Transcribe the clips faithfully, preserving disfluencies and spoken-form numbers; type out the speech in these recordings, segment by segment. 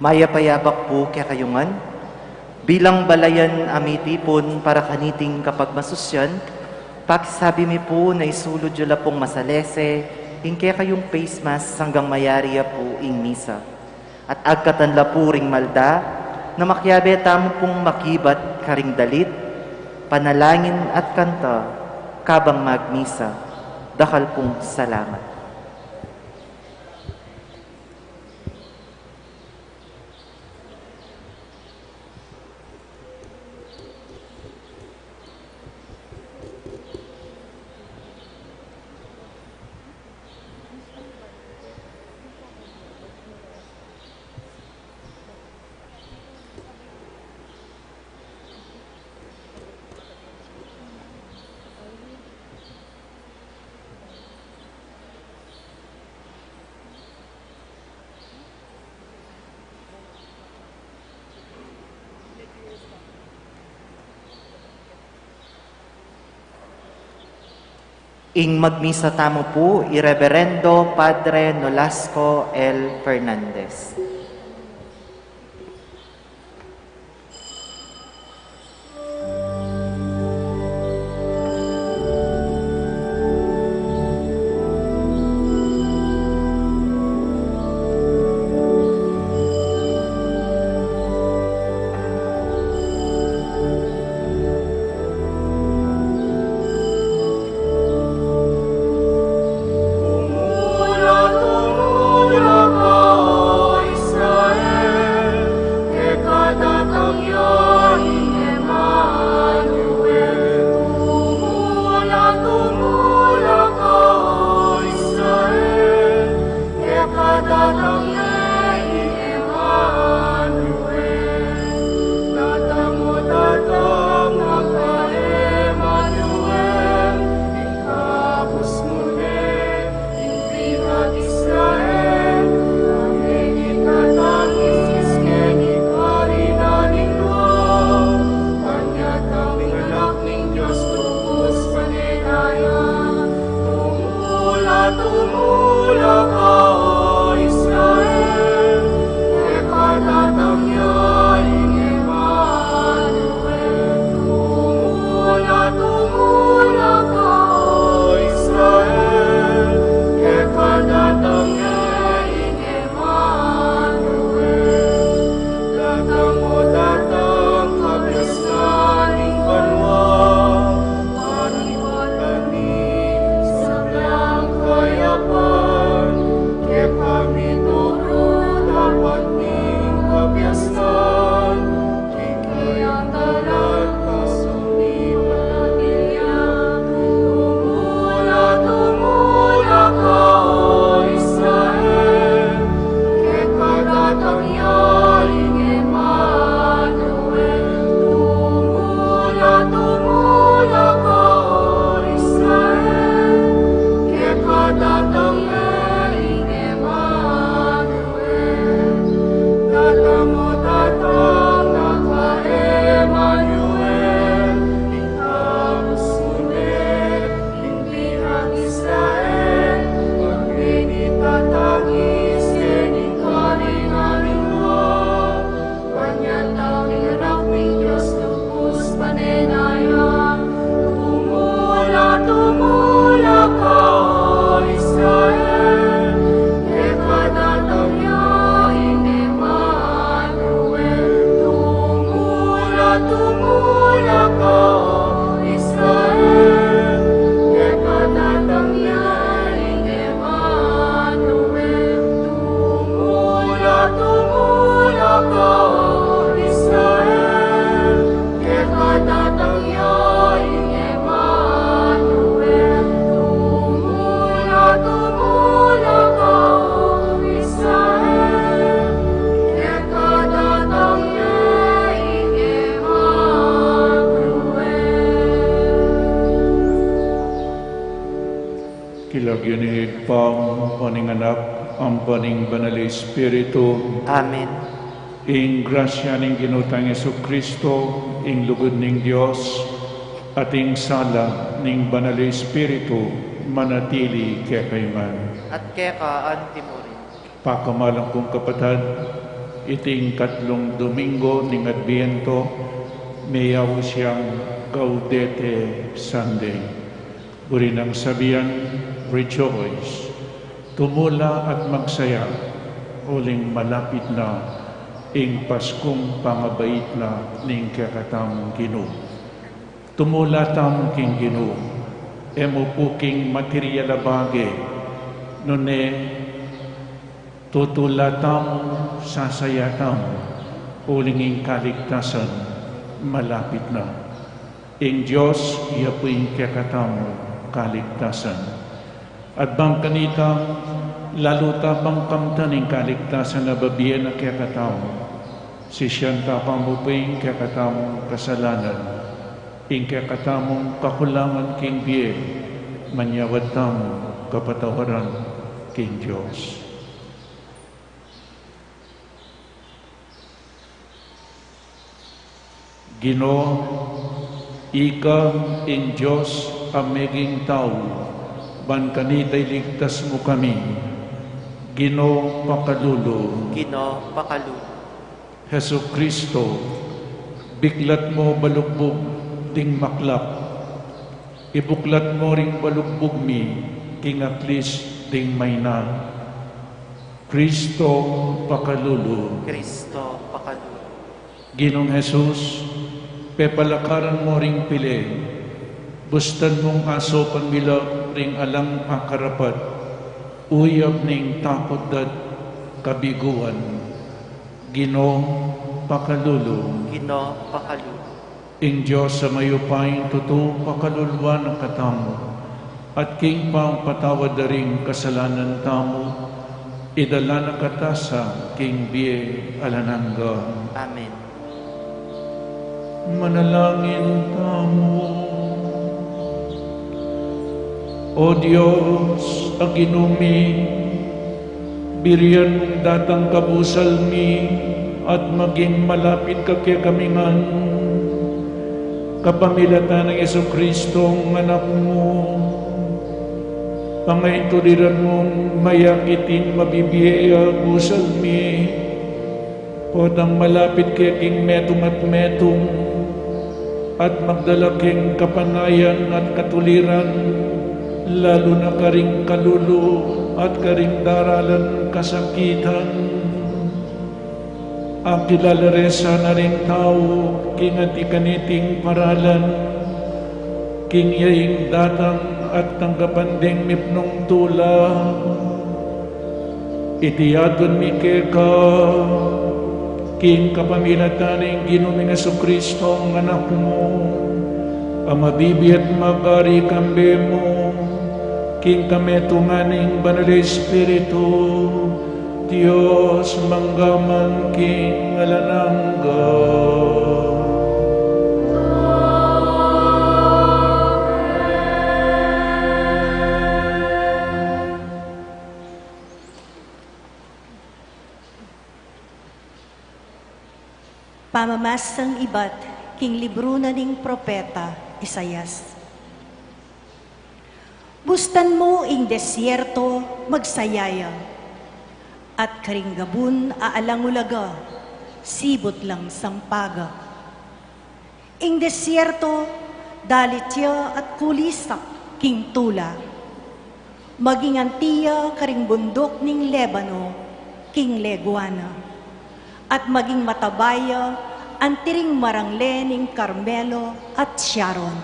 Mayap a yabak pu kekayu ngan. Bilang balayan a mitipun para kaniting kapagmasusyan, pakisabi mi pu na isulud yu la pung masalese ing kekayung face mask anggang mayari ya pu ing misa. At agkatan la pu ring malda na makiabe tamu pung makibat karing dalit, panalangin at kanta kabang magmisa. Dakal pung salamat. Ing magmisa tamu pu i Reverendo Padre Nolasco L. Fernandez. King lagyu ning Ibpa, ampo ning Anak, ampo ning Banal a Espiritu. Amen. Ing grasya ning Ginu tang Jesucristo, ing lugud ning Dios, at ing sala ning Banal a Espiritu, manatili kekayu ngan. At keka anti mu rin. Pakamalan kung kapatad, Iting katlung Domingo ning Adviento, meyaus yang Gaudete Sunday. Buri nang sabian, "Rejoice!" Tumula at magsaya, uling malapit na ing Paskung pangabait na ning kekatamung Ginu. Tumula tamu king Ginu, e mu pu king material a bage, nune tutula tamu, sasaya tamu, uling ing kaligtasan malapit na. Ing Dios, iya pu ing kekatamung kaligtasan. At bang kanita, lalu ta pang kamtan ing kaligtasan a bibie na kekatamu, sisian ta pa mu pu ing kekatamung kasalanan, ing kekatamung kakulangan king bie, manyawad tamu kapatawaran king Dios. Ginu, ika ing Dios a meging tau, ban kanita iligtas mu kami. Ginu, pakalulu. Ginu, pakalulu. Jesucristo, biklat mu balugbug ding maklap, ibuklat mu ring balugbug mi king aklis ding maina. Cristo, pakalulu. Cristo, pakalulu. Ginung Jesus, pepalakaran mu ring pili, bustan mung asopan mi la ring alang akarapat, uyap ning takut dat kabiguan. Ginu, pakalulu. Ginu, pakalulu. Ing Dios a mayupaya king tutu pakaluluan na katamu, at king pangpatawad da ring kasalanan tamu, idala na kata sa king bie alang angga. Amen. Manalangin tamu. O Dios, a Ginu mi, birian mung datang kabusal mi at maging malapit ka kekami ngan, kapamilatan nang Jesucristo, ing Anak mu. Pangaintuliran mung mayakit ing mabibie a busal mi, potang malapit ke king metung at metung, at magdala king kapanayan at katuliran, lalu na karing kalulu at karing daralan kasakitan. Akilala re sana ring tau king atin kaniting paralan, king iya ing datang at tanggapan ding mipnung tula. Iti aduan mi keka, king kapamilatan ning Ginu ming Jesucristo, ing Anak mu, a mabibie at magari kambe mu, king kametungan ning Banal a Espiritu, Dios, mangga man king alang angga. Pamamasang ibat king libru na ning propeta Isaias. Bustan mu ing desierto magsaya ya, at karing gabun a alang ulaga, sibut lang sampaga. Ing desierto, dalit ya at kulisak king tula. Maging anti ya karing bunduk ning Lebano, king legua na. At maging mataba ya anti ring marangle ning Carmelo at Sharon.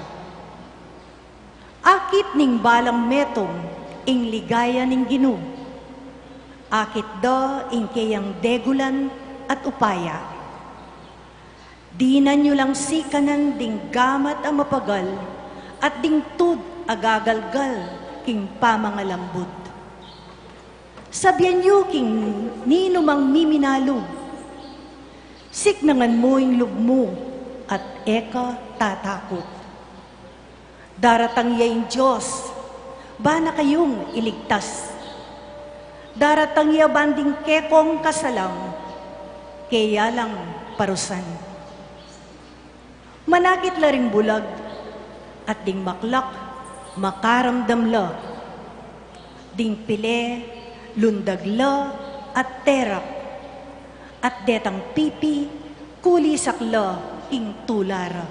Akit ning balang metung ing ligaya ning Ginu. Akit da ing keyang degulan at upaya. Dinan yu lang sikanan ding gamat a mapagal at ding tud a gagalgal king pamangalambut. Sabian yu king ninumang miminalug, "Siknangan mu ing lub mu at e ka tatakut. Daratang ya ing Dios, ba na kayung iligtas. Daratang ya ban ding kekong kasalang, keya lang parusan." Manakit la ring bulag at ding maklak makaramdam la. Ding pile, lundag la at terak. At detang pipi, kulisak la king tula ra.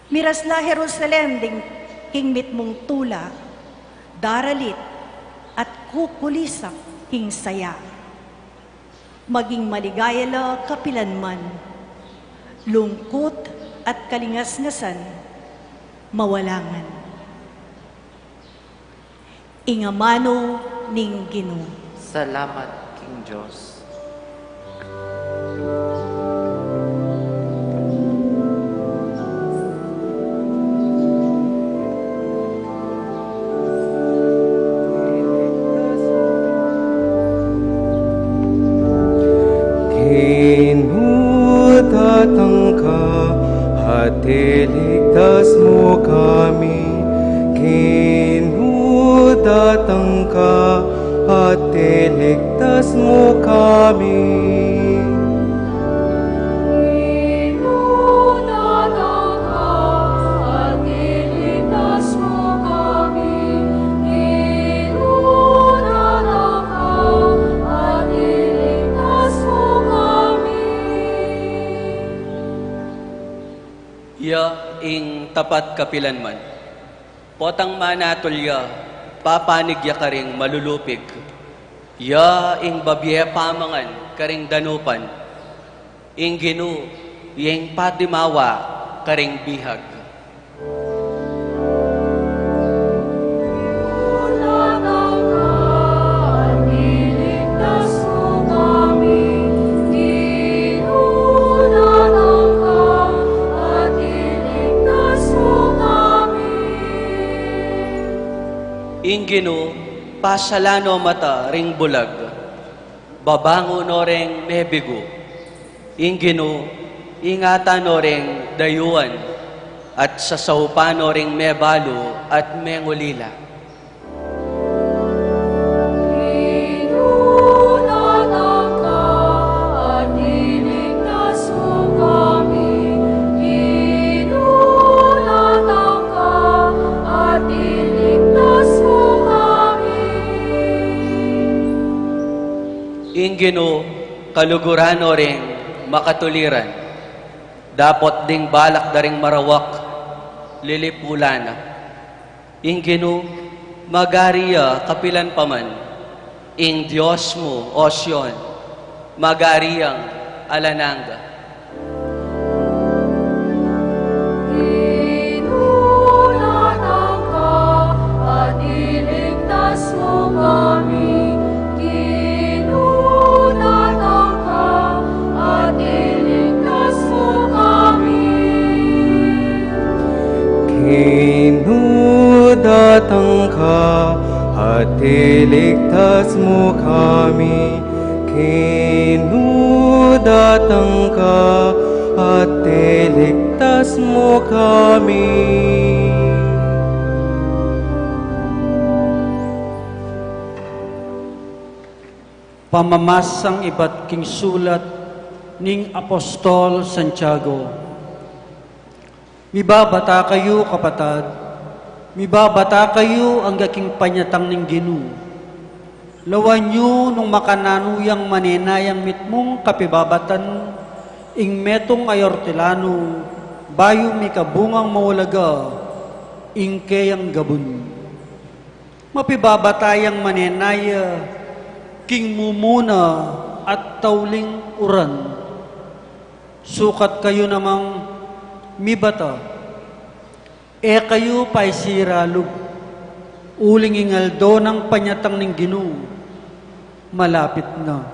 Miras la Jerusalem ding king mitmung tula, daralit at kukulisak king saya. Maging maligaya la kapilanman, lungkut at kalingasngasan, mawalangan. Ing amanu ning Ginu. Salamat king Dios. Ginu, datang ka, at iligtas mu kami. Ginu, datang ka, at iligtas mu kami. Ginu, datang ka, at iligtas mu kami. Ginu, datang ka, at iligtas mu kami. Ya ing tapat kapilanman. Potang manatul ya, papanig ya karing malulupig. Ya ing babie pamangan karing danupan. Ing Ginu, ya ing patimawa karing bihag. Ing Ginu, pasalan no mata ring bulag, babangun no reng mebigu. Ing Ginu, ingatan no reng dayuan, at sasaupan no reng mebalu at mengulila. Ginu, datang ka, at iligtas mu kami. Ginu, datang ka, at iligtas mu kami. Ing Ginu, kaluguran no ring makatuliran. Dapot ding balak da ring marawak, lilipulan na. Ing Ginu, magari ya kapilan pa man. Ing Dios mu, O Sion, magari yang alang angga. Ginu, datang ka, at iligtas mu kami. Ginu, datang ka, at iligtas mu kami. Ginu, datang ka, at iligtas mu kami. Ginu, datang ka, at iligtas mu kami. Pamamasang ibat king sulat ning Apostol Santiago. Mibabata kayu, kapatad, mibabata kayu angga king panyatang ning Ginu. Lawan yu nung makananu yang manenayang mitmung kapibabatan ing metung a yortilanu, bayu mikabungang maulaga ing keyang gabun. Mapibabata yang manenaya king mumuna at tauling uran. Sukat kayu namang mibata, e kayu paisiralub, uling ing aldo nang panyatang ning Ginu malapit na.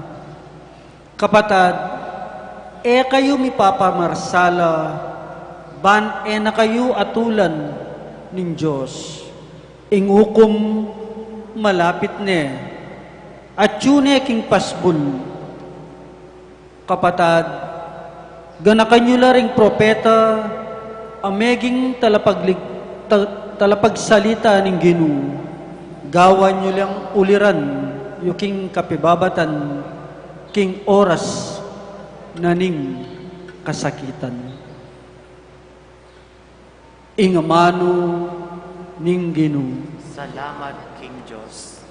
Kapatad, e kayu mipapamarsala, ban e na kayu atulan ning Dios. Ing ukum malapit ne, atyu ne king pasbul. Kapatad, ganakan yu la ring propeta a meging talapaglig-, ta-, talapagsalita ning Ginu. Gawan yu lang uliran yu king kapibabatan, king oras na ning kasakitan. Ing amanu ning Ginu. Salamat king Dios.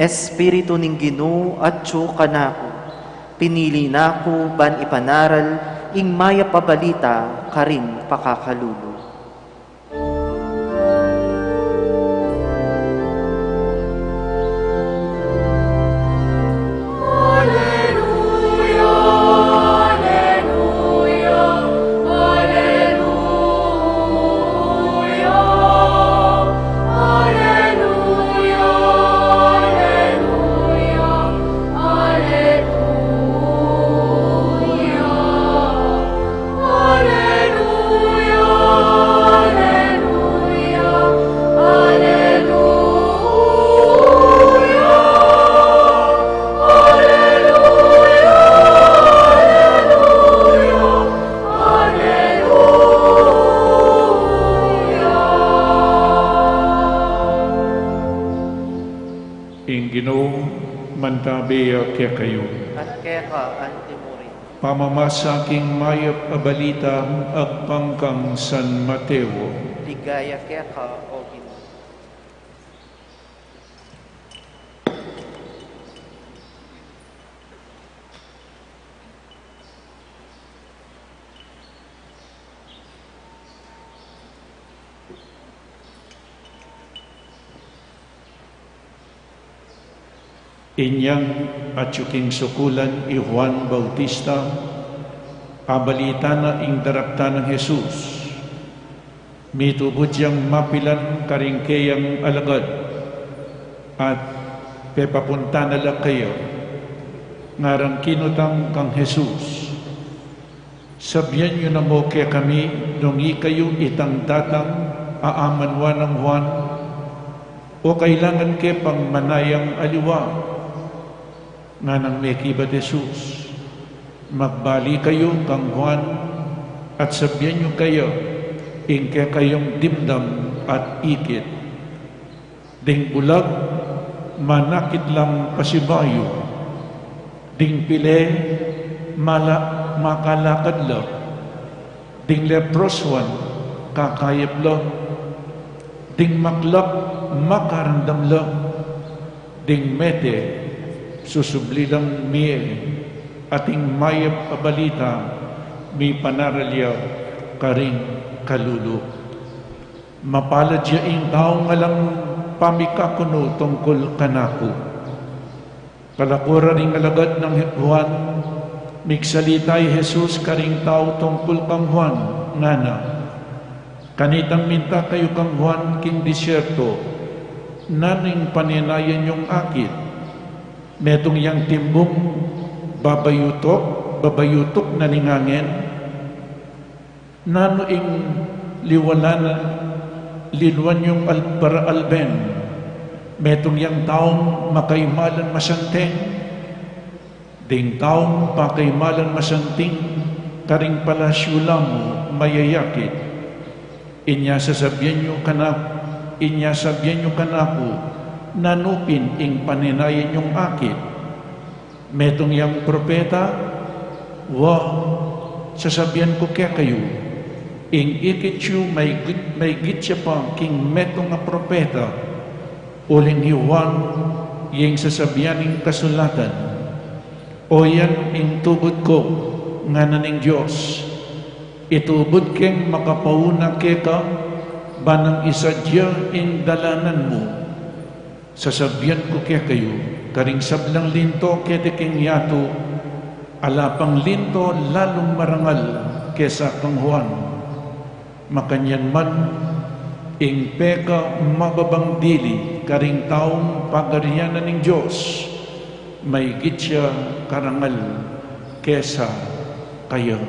Espiritu ning Ginu atyu kanaku, pinili na ku ban ipanaral ing mayap a balita karing pakakalulu. Ing Ginu mantabi ya kekayu. At keka antimurin. Pamamasa king mayap a balita agpang kang San Mateo. Ligaya keka, O Ginu. Inyang atyu king sukulan i Juan Bautista, abalita na ing daraptan nang Jesus. Mitubud yang mapilan karing keyang alagad at pepapunta na la keya. Ngarang kinutang kang Jesus, "Sabian yu na mu kekami nung ikayu itang datang a amanwa nang Juan, o kailangan ke pang manayang aliwa?" Nganang mekibat Jesus, "Magbalik kayu kang Juan at sabian yu kaya ing kekayung dimdam at ikit. Ding bulag, manakit lang pasibayu. Ding pile, mala, makalakad la. Ding leprosuan, kakayap la. Ding maklap, makaramdam la. Ding mete, susubli lang mie. At ing mayap a balita, mipanaral ya karing kalulu." Mapalad ya ing taung alang pamikakunu tungkul kanaku. Kalakura ring alagad nang Juan, migsalita i Jesus karing tau tungkul kang Juan, ngana, "Kanitang minta kayu kang Juan king disyerto, nanu ing panenayan yung akit? Metung yang timbung, babayutuk, babayutuk na ning angin? Nanu ing liwalan, liluan yung al-, baraalben? Metung yang taung makaimalan masanting? Ding taung pakaimalan masanting karing palasyu la mu mayayakit. Inya sasabian yu kana-, inya sabian yu kanaku, nanu pin ing panenayan yung akit? Metung yang propeta? Wa, sasabian ku kekayu, ing ikit yu maigit, maigit ya pa king metung a propeta." Uling hi Juan ya ing sasabian ning kasulatan, "O yan ing tubud ku," ngana ning Dios, "itubud keng makapauna keka, ban nang isadya ing dalanan mu." Sasabian ku kekayu, karing sablang linto keti king yatu, ala pang linto lalung marangal kesa kang Juan. Makanyan man, ing pekamababang dili karing taung pagarian na ning Dios, maigit ya karangal kesa kaya.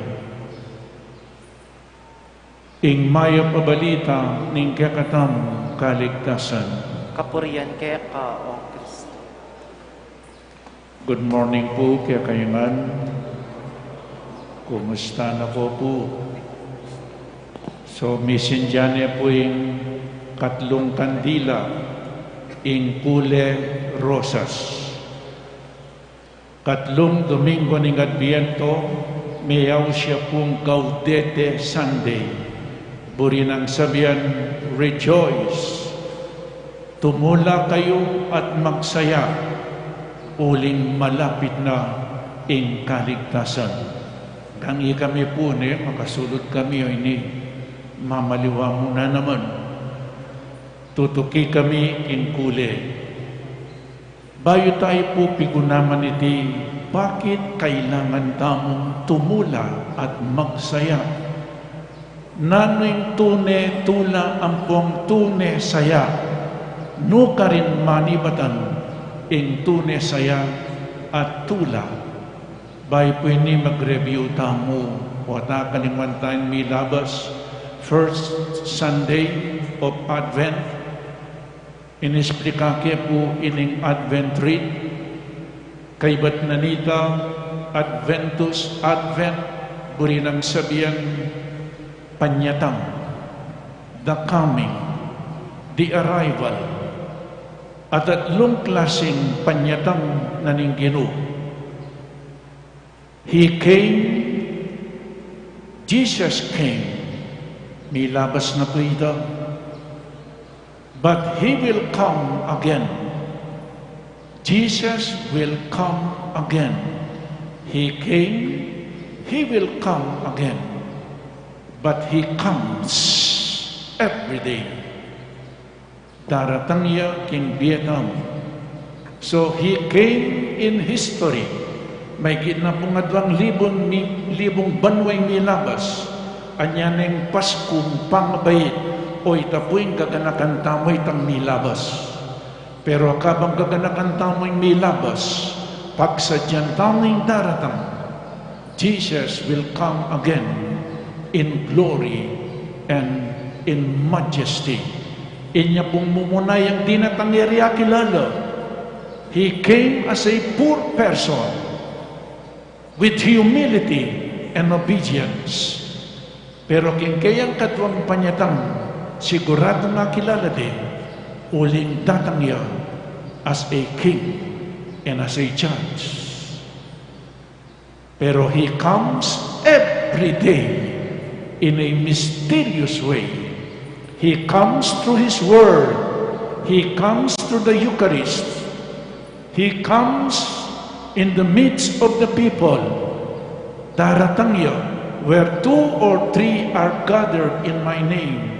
Ing mayap a balita ning kekatamung kaligtasan. Kapurian keka, O Kristo. Good morning pu kekayu ngan. Kumusta na ko pu? So, misindian ne pu ing katlung kandila, ing kule rosas. Katlung Domingo ning Adbiento, meyaus ya pung Gaudete Sunday. Buri nang sabian, "Rejoice!" Tumula kayu at magsaya. Uling malapit na ing kaligtasan. Kang ikami pu ne, makasulud kami o ini, mamaliwa mu na naman. Tutuki kami king kule. Bayu tayu pu pigunaman iti, bakit kailangan tamung tumula at magsaya? Nanu ing tune, tula ampong tune, saya? Nu karin manibatan ing tune, saya at tula? Bayu pu ini mag-review tamu, o ta kalingwan tayang milabas, first Sunday of Advent. Inisplika ke pu ining Advent wreath, kaybat na nita, Adventus, Advent, buri nang sabian panyatang, the coming, the arrival, at atlung klasing panyatang na ning Ginu. He came, Jesus came. Milabas na pu ita. But he will come again. Jesus will come again. He came, he will come again. But he comes every day. Daratang ya king bie tamu. So, he came in history. Maigit na pung adwang libung mi-, libung banwa ing milabas. Anya neng Paskung pangabait, o ita pu ing gaganakan tamu itang milabas. Pero kabang gaganakan tamu ing milabas, pagsadyan tamu ing daratang. Jesus will come again in glory and in majesty. Inya pung mumuna yang dinatang ya ri akilala. He came as a poor person with humility and obedience. Pero king keyang katwang panyatang, siguradung akilala de, uling datang ya as a king and as a judge. Pero he comes every day in a mysterious way. He comes through his word. He comes through the Eucharist. He comes in the midst of the people. Daratang ya, where two or three are gathered in my name,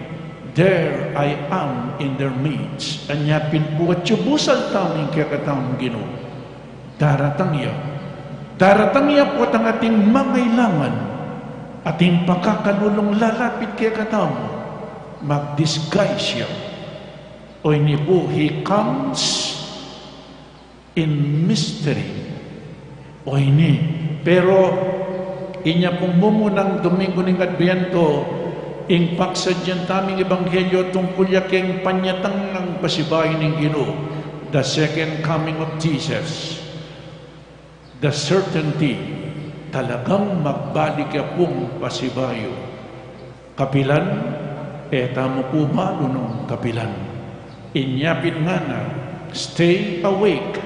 there I am in their midst. Anya pin pu atyu busal tamu ing kekatamung Ginu. Daratang ya. Daratang ya pu at ang ating mangailangan, ating pakakalulung lalapit kekatamu, mag-disguise ya. O ini pu, he comes in mystery. O ini. Pero, inya pung mumunang Domingo ning Adviento, ing pagsadyan tamung ebanghelyo tungkul ya keng panyatang nang pasibayu ning Ginu, the second coming of Jesus. The certainty, talagang magbalik ya pung pasibayu. Kapilan, e tamu pu balu nung kapilan. Inya pin ngana, stay awake,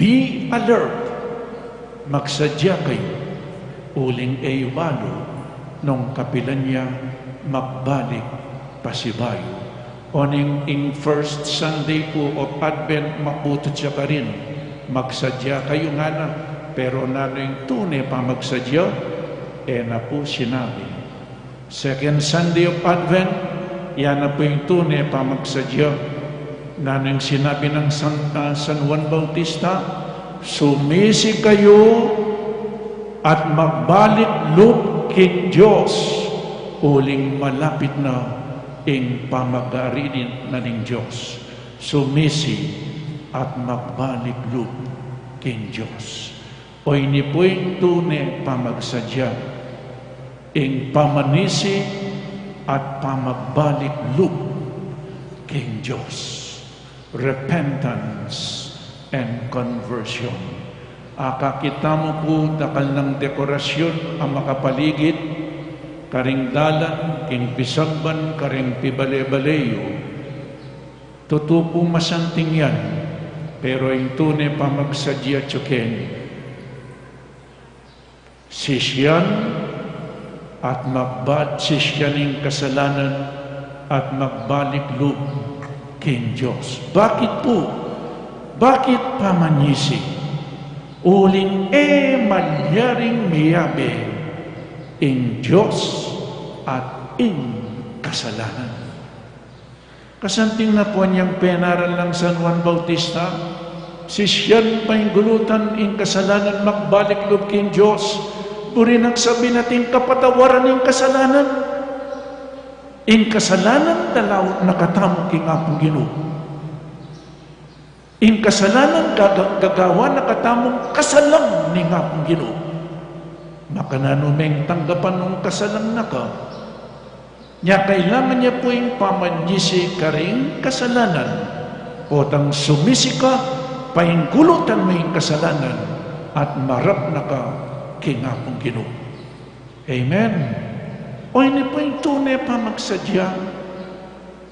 be alert, magsadya kayu, uling e yu balu nung kapilan ya magbalik pasibayu. Oning ing first Sunday pu of Advent, makutut ya karin, magsadya kayu ngana, pero nanu ing tune pamagsadya, e na pu sinabi. Second Sunday of Advent, ya na pu ing tune pamagsadya. Nanu ing sinabi nang San, ah, San Juan Bautista? Sumisi kayu at magbalik lub king Dios, uling malapit na ing pamagari na ning Dios. Sumisi at magbalik lub king Dios. O ini pu ing tune pamagsadya, ing pamanisi at pamagbalik lub king Dios. Repentance and conversion. Akakit tamu pu dakal nang dekorasyun a makapaligid karing dalan, king pisagban, karing pibale-bale yu. Tutu pu masanting yan, pero ing tune pamagsadya atyu keni. Sisian at magba-, sisian ing kasalanan at magbalik lub king Dios. Bakit pu? Bakit pamanisi? Uling e malyaring miyabe ing Dios at ing kasalanan. Kasanting na pu inyang penaral nang San Juan Bautista, sisian, painggulutan ing kasalanan, magbalik lub king Dios, buri nang sabyan atin kapatawaran ing kasalanan. Ing kasalanan, dalaut na katamu king Apung Ginu. Ing kasalanan, gaga-, gagawan na katamung kasalang ning Apung Ginu. Makananu meng tanggapan nung kasalang na ka? Nya kailangan ya pu ing pamanyisi karing kasalanan. Potang sumisi ka, painggulutan mu ing kasalanan, at marap na ka king Apung Ginu. Amen. O, ini pu ing tune pamagsadya.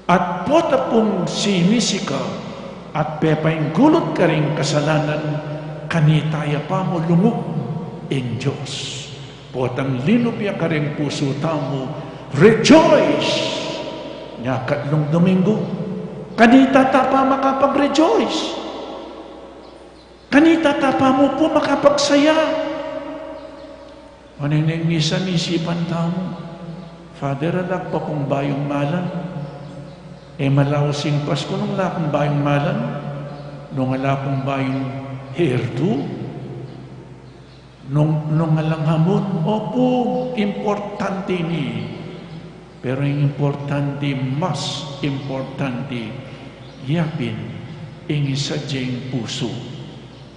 At pota pung sumisi ka at pepainggulut karing kasalanan, kanita ya pa mu lungub ing Dios. Potang linub ya karing pusu tamu, rejoice! Nya katlung Domingo, kanita ta pa makapag-rejoice. Kanita ta pa mu pu makapagsaya. Manengneng misa, misipan tamu, Father, ala ku pa pung bayung malan. E malaus ing Pasku nung ala kung bayung malan, nung ala kung bayung hairdo, nung, nung alang hamun. Opu, importante ini. Pero ing importante, mas importante, yapin ing sadya ing pusu,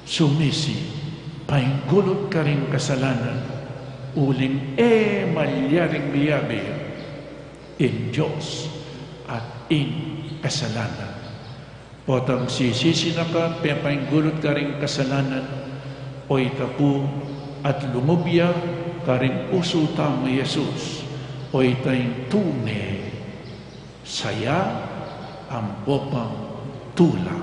sumisi, painggulut karing kasalanan, uling e malyaring miyabe ing Dios at ing kasalanan. Potang sisisi na ka, pepainggulut karing kasalanan, o ita pu, at lungub ya karing pusu tamu i Jesus, o ita ing tune saya ampo pang tula.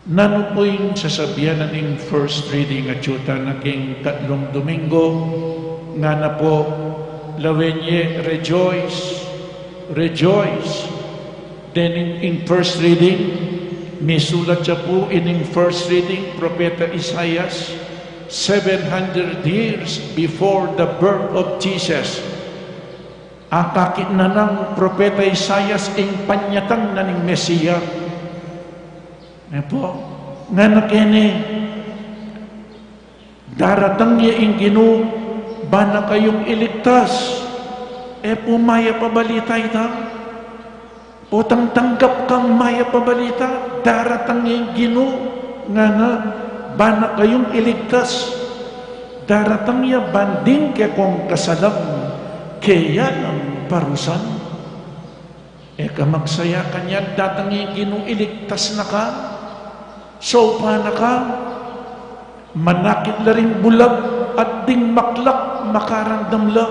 Nanu pu ing sasabian na ning first reading atyu ta na king katlung Domingo? Ngana pu, lawen ye, rejoice, rejoice. Then ing, ing first reading, misulat ya pu ining first reading, Propeta Isaias, seven hundred years before the birth of Jesus. Akakit na nang Propeta Isaias ing panyatang na ning Mesia. Ne pu, ngana keni, daratang ya ing Ginu, ba na kayung iligtas. E pu mayap a balita ita? Potang tanggap kang mayap a balita, daratang ya ing Ginu, ngana, ba na kayung iligtas. Daratang ya ban ding kekong kasalang keya nang parusan. E ka magsaya kanyan, datang ya ing Ginu, iligtas na ka, saupan na ka, manakit la ring bulag at ding maklak makarandam la.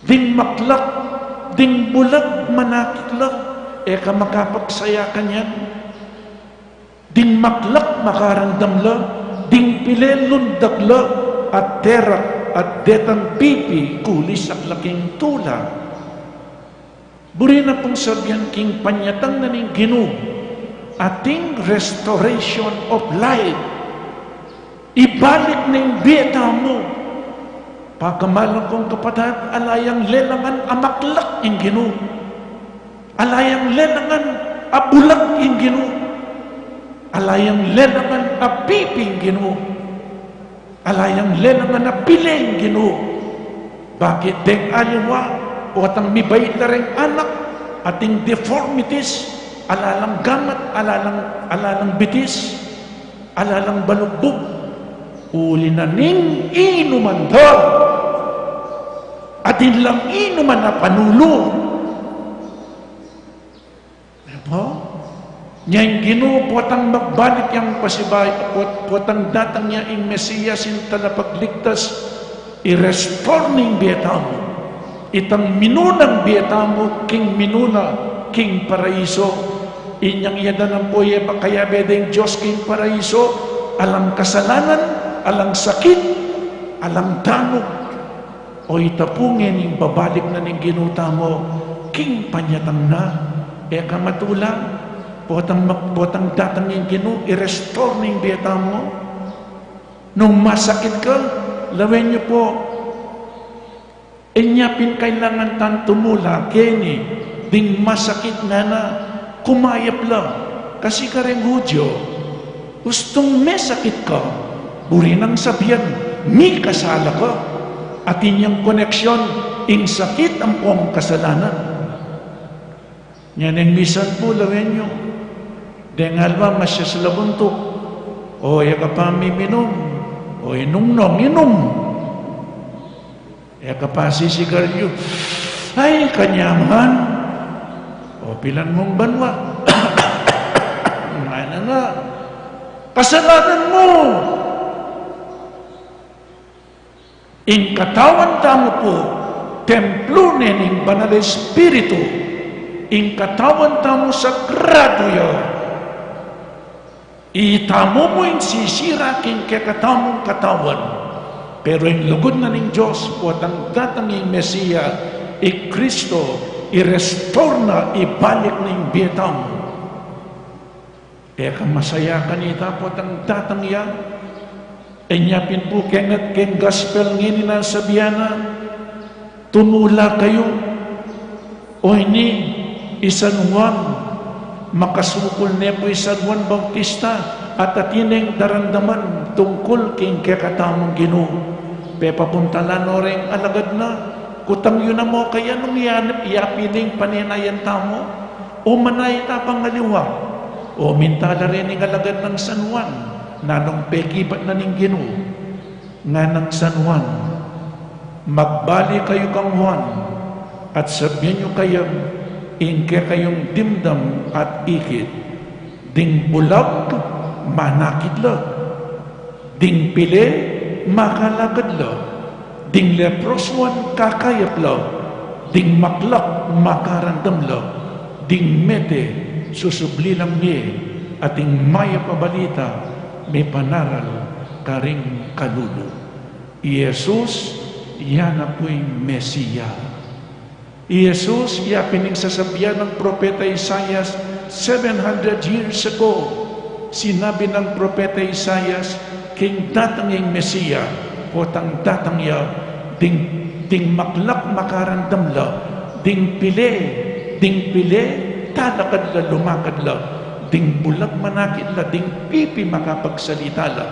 Ding maklak, ding bulag manakit la, e ka makapagsaya kanyan. Ding maklak makarandam la, ding pile lundag la, at terak, at detang pipi kulisak la king tula. Buri na pung sabian king panyatang na ning Ginu, ating restoration of life. Ibalik ning bie tamu. Pakamalan kung kapatad, ala yang lelangan a maklak ing Ginu. Ala yang lelangan a bulag ing Ginu. Ala yang lelangan a pipi ing Ginu. Ala yang lelangan a pile ing Ginu. Bakit? Deng aliwa, potang mibait la reng anak, ating deformities, ala lang gamat, ala lang, ala lang bitis, ala lang balugbug, uli na ning inuman da, atin lang inuman a panulu. Apo? Nya ing Ginu, potang magbalik yang pasibay, pot-, potang datang ya ing Mesias, ing Talapagligtas, i-restore ning bie tamu. Itang minunang bie tamu, king minuna, king paraiso. Inyang iya da nang poye pakayabe deng Dios king paraiso, alang kasalanan, alang sakit, alang danug. O ita pu ngening babalik na ning Ginu tamu, king panyatang na, e ka matula. Potang, potang datang ing Ginu, i-restore na ing bie tamu. Nung masakit ka, lawen yu pu, e nya pin kailangan tang tumula keni ding masakit, ngana kumayap la. Kasi kareng Hudyo, ustung mesakit ka, buri nang sabian, mikasala ka. Atin yang koneksyon ing sakit ampong kasalanan. Nya neng misan pu, lawen yu, deng alwa masias la buntuk, o e ka pa miminum, o inung nong inum, e ka pa sisigarilyu, ay, kanyaman, o pilan mung banua. Ngana nga, kasalanan mu. Ing katawan tamu pu, templo ne ning Banal a Espiritu. Ing katawan tamu sagrado ya. Itamu mu ing sisira king kekatamung katawan. Pero ing lugud na ning Dios, potang datang ing Mesia, i Kristo, i-restore na, ibalik na ing bie tamu. E ka masaya kanita potang datang ya? E nya pin pu kengat keng gospel ngeni nang sabian na, tumula kayu. O ini, i San Juan, makasukul ne pu i San Juan Bautista, at atin neng daramdaman tungkul king kekatamung Ginu. Pepapuntalan no reng alagad na, kutang yu na mu kaya nung iyanap ya pin ing panenayan tamu? O manaya ta pang aliwa, o minta la reng alagad nang San Juan, nanung pekibat na ning Ginu. Nganang San Juan, magbalik kayu kang Juan, at sabian yu kaya ing kekayung dimdam at ikit. Ding bulag, manakit la. Ding pili, makalakad la. Ding leprosuan, kakayap la. Ding maklak, makarandam la. Ding mete, susubli lang mie. At ding mayap a balita, mipanaral karing kalulu. I Jesus, ya na pu ing Mesia. I Jesus, ya pin ing sasabian nang propeta Isaias seven hundred years ago. Sinabi nang propeta Isaias, king datang ing Mesia, potang datang ya, ding, ding maklak makarandam la, ding pili, ding pili, talakad la, lumakad la, ding bulag manakit la, ding pipi makapagsalita la,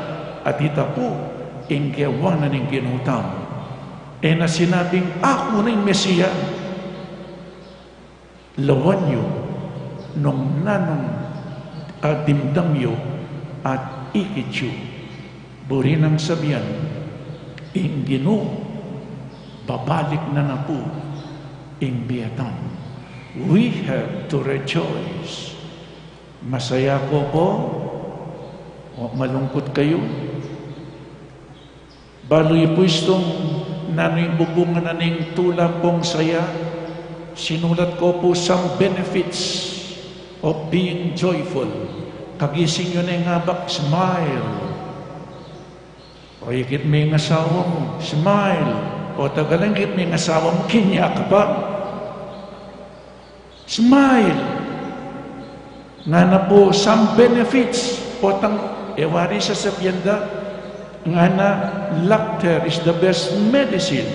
at ita pu, ing kewa na ning Ginu tamu. E na sinabing, "Aku na ing Mesia." Lawan yu nung nanung a dimdam yu at ikit yu. Buri nang sabian, ing Ginu, babalik na na pu ing bie tamu. We have to rejoice. Masaya ko pu, o malungkut kayu? Balu yu pu istung nanu ing bubungan na ning tula kung saya, sinulat ko pu, some benefits of being joyful. Kagising yu neng abak, smile. O ikit me ing asawa mu, smile. O tagal ikit me ing asawa mu, kinya ka pa. Smile. Ngana pu, some benefits. Potang, e wari sasabian da, ngana, laughter is the best medicine.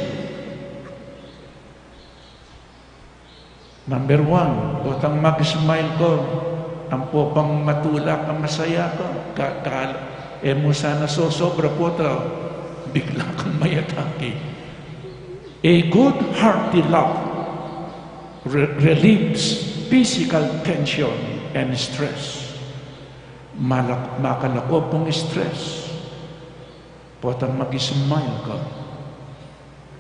Number one, potang mag-smile ka, ampo pang matula ka, masaya ka, ka, ka, e mu sana sosobra, pota bigla kang mayatake. A good hearty laugh re-, relieves physical tension and stress. Malak-, makalako pung stress. Potang mag-smile ka.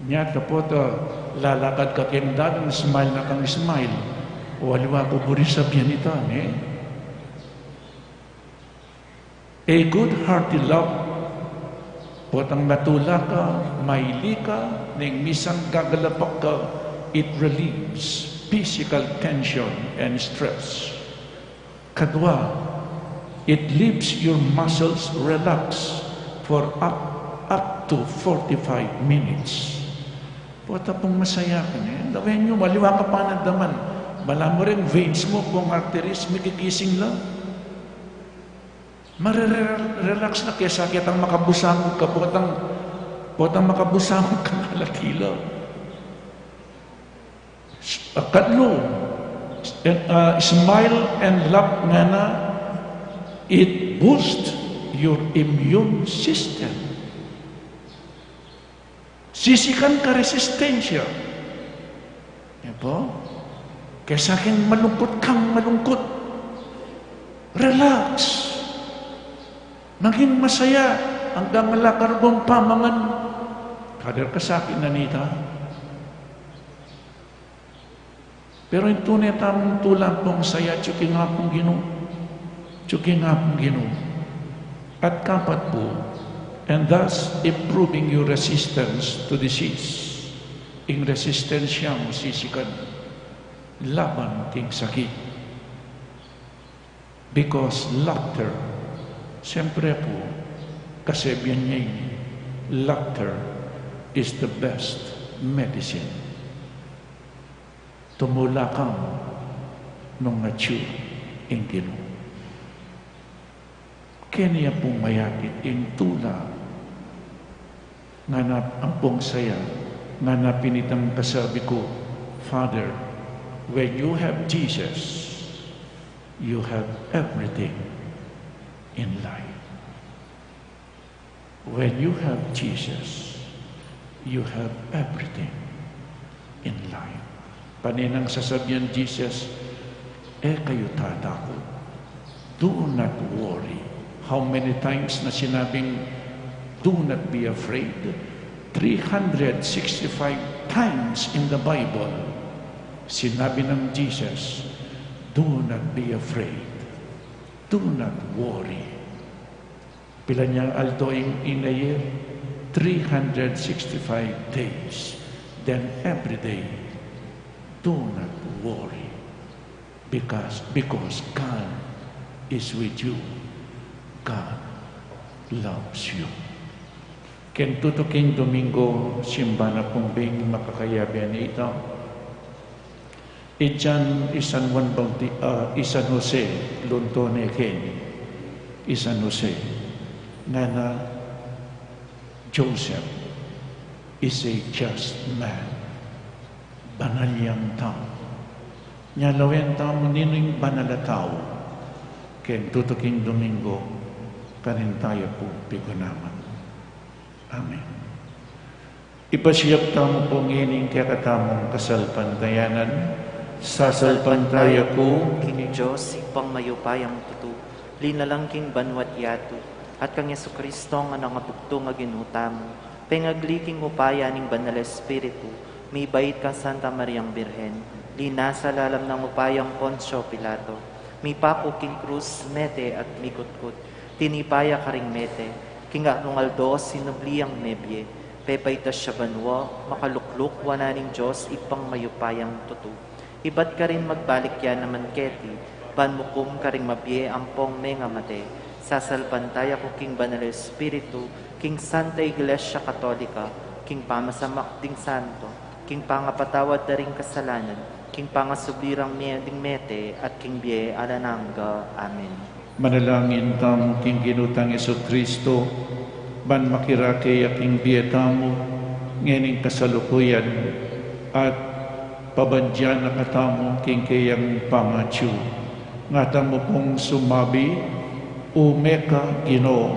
Nya ta pota lalakad ka keng dalan, smile na kang smile. O aliwa ku buri sabian ita, ne? A good hearty laugh, potang matula ka, maili ka, neng misan gagalapak ka, it relieves physical tension and stress. Kadua, it leaves your muscles relaxed for up, up to forty-five minutes. Pota pung masaya ka, ne? Lawen yu, aliwa ka pa nadaman. Balamu ring veins mu, pung arteries, mikigising la. Marerelax la kesa ketang makabusang ka, potang, potang makabusang ka nga la tila. Akatlu, uh, smile and laugh ngana, it boosts your immune system. Sisikan ka resistensya. Yan po. Kesa king malungkut kang malungkut. Relax. Maging masaya. Anggang ala ka rung pamangan. Father, kasakit na nita. Pero ing tune tamung tula ampong saya, atyu king Apung Ginu. Atyu king Apung Ginu. At kapat pu, and thus improving your resistance to disease. Ing resistensya mu sisikan laban king sakit. Because laughter, siyempre pu, kasebian ne, laughter is the best medicine. Tumula ka nung atyu ing Ginu. Keni ampong mayapit ing tula, ngana ampong saya, ngana pin itang kasabi ku, Father, when you have Jesus, you have everything in life. When you have Jesus, you have everything in life. Pane nang sasabian Jesus, "E kayu tatakut." Do not worry. How many times na sinabing, "Do not be afraid"? Three hundred sixty-five times in the Bible, sinabi ng Jesus, "Do not be afraid. Do not worry." Pila nya aldo ing in a year? Three hundred sixty-five days. Then every day, do not worry. Because, because God is with you. God loves you. Keng tutuking Domingo, simba na pung bing makakayabe nita. Ijan i San Juan Bauti-, ah, i San Jose, lunto ne keni, i San Jose, ngana, Joseph is a just man. Banal yang tau. Nya lawen tamu ninu ing banal a tau, keng tutuking Domingo, karin taya pu pigunaman. Amen. Ipasiag tamu pu ngeni ing kekatamung kasalpantayanan. Sasalpantaya ku king Dios, Ibpang mayupayang tutu, linalang king banua't yatu, at kang Jesucristo a anak a bugtung a Ginu tamu, pengagli king upaya ning Banal a Espiritu, mibait kang Santa Mariang Birhen, linasa lalam nang upayang Poncio Pilato, mipaku king krus, mete at mikutkut, tinipa ya karing mete, king atlung aldo sinubli yang mebie, pepaitas ya banua, makalukluk wanan ning Dios Ibpang mayupayang tutu. Ibat karin magbalik ya naman keti, ban mukum karing mabie ampong mengamate. Sasalpantaya ku king Banal a Espiritu, king Santa Iglesia Katolika, king pamasamak ding santo, king pangapatawad da ring kasalanan, king pangasubli rang mie ding mete, at king bie alang angga. Amen. Manalangin tamu king Ginu tang Jesucristo, ban makirake ya king bie tamu, ngening kasalukuyan, at pabandian na katamu king keyang pangatyu. Nga tamu pung sumabi, Ume ka, Ginu,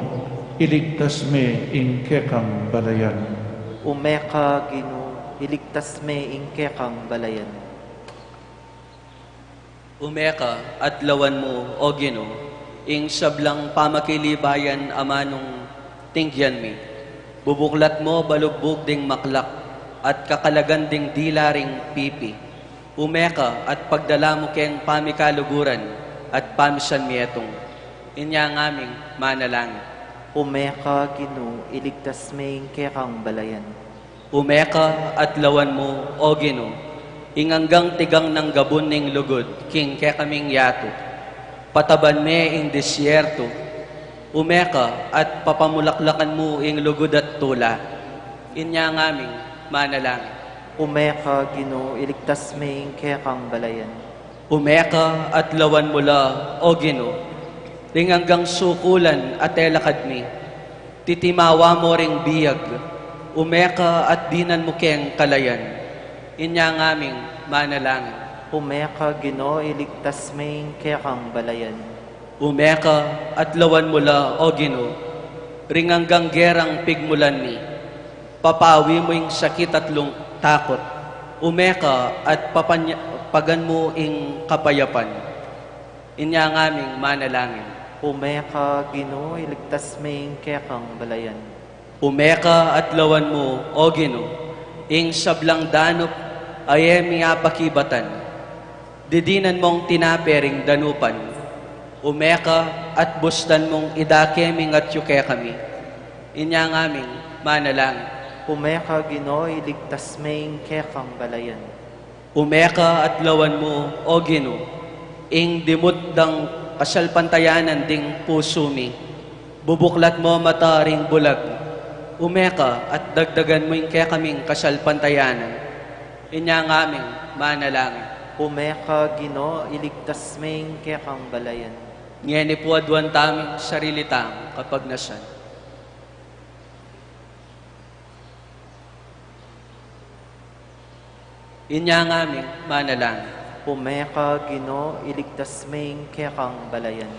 iligtas me ing kekang balayan. Ume ka, Ginu, iligtas me ing kekang balayan. Ume ka at lawan mu, O Ginu, ing sablang pamakilibayan a manung tinggian mi. Bubuklat mu balugbug ding maklak at kakalagan ding dila ring pipi. Ume ka at pagdala mu keng pamikaluguran at pamisanmietung. Inya ngaming manalangin. Ume ka, Ginu, iligtas me ing kekang balayan. Ume ka at lawan mu, O Ginu, ing anggang tigang nang gabun ning lugud king kekaming yatu. Pataban me ing disyertu. Ume ka at papamulaklakan mu ing lugud at tula. Inya ngaming manalangin. Ume ka, Ginu, iligtas me ing kekang balayan. Ume ka at lawan mu la, O Ginu, ring anggang sukulan at e lakad mi. Titimawa mu ring biyag, ume ka at dinan mu keng kalayan. Inya ngaming manalangin. Ume ka, Ginu, iligtas me ing kekang balayan. Ume ka at lawan mu la, O Ginu, ring anggang gerang pigmulan mi. Papawi mu ing sakit at lung-, takut. Ume ka at papanya-, pagan mu ing kapayapan. Inya ngaming manalangin. Ume ka, Ginu, iligtas me ing kekang balayan. Ume ka at lawan mu, O Ginu, ing sablang danup a e mi apakibatan. Didinan mung tinape ring danupan. Ume ka at bustan mung idake ming atyu kekami. Inya ngaming manalangin. Ume ka, Ginu, iligtas me ing kekang balayan. Ume ka at lawan mu, O Ginu, ing dimut dang kasalpantayanan ding pusu mi. Bubuklat mu mata ring bulag. Ume ka at dagdagan mu ing kekaming kasalpantayanan. Inya ngaming manalangin. Ume ka, Ginu, iligtas me ing kekang balayan. Ngeni pu aduan taming sarili tang kapagnasan. Inya ngaming manalangin. Ume ka, Ginu, iligtas me ing kekang balayan.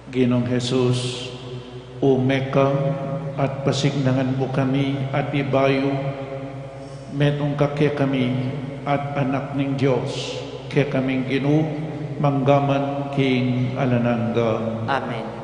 Ginung Jesus, ume ka at pasignangan mu kami at ibayu, metung ka kekami at Anak ning Dios, kekaming Ginu, mangga man king alang angga. Amen.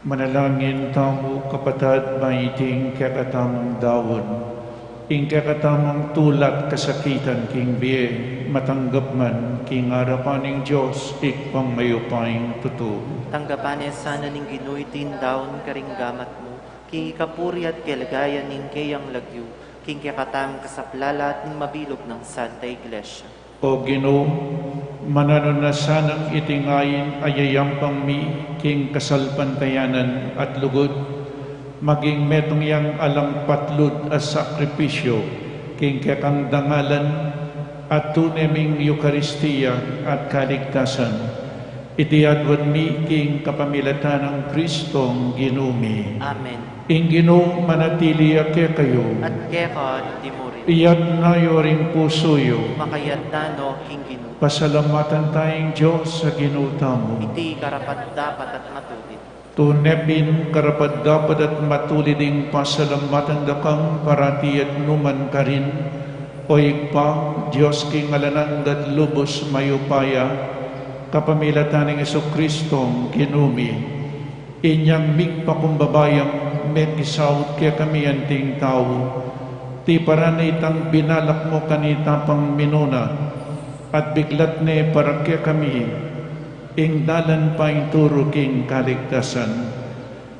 Manalangin tamu, kapatad, ban iting kekatamung daun, ing kekatamung tula at kasakitan king bie, matanggap man king arapan ning Dios, Ibpang mayupayang tutu. Tanggapan ne sana ning Ginu iting daun karing gamat mu, king ikapuri at kaligayan ning keyang lagyu, king kekatamung kasaplalan at ning mabilug nang Santa Iglesia. O Ginu, mananu na sanang iting ain a yayampang mi king kasalpantayanan at lugud, maging metung yang alang patlud a sakripisyu king kekang dangalan at tune ming Eukaristia at kaligtasan. Iti adwan mi king kapamilatan nang Kristong Ginu mi. Amen. Ing Ginu manatili ya kekayu. At keka mu rin. Iyatas yu ring pusu yu. Makayatas no king Ginu. Pasalamatan taya ing Dios a Ginu tamu. Iti karapat-dapat at matulid. Tune pin karapat-dapat at matulid ing pasalamatan da kang parati at nukarin man, O Ibpa, Dios king ngalanan da't lubus mayupaya, kapamilatan nang Jesucristong Ginu mi. Inyang migpakumbaba yang mekisaut kekami anting tau, tiparan ne itang binalak mu kanita pang minuna, at biglat ne para kekami ing dalan painturu king kaligtasan.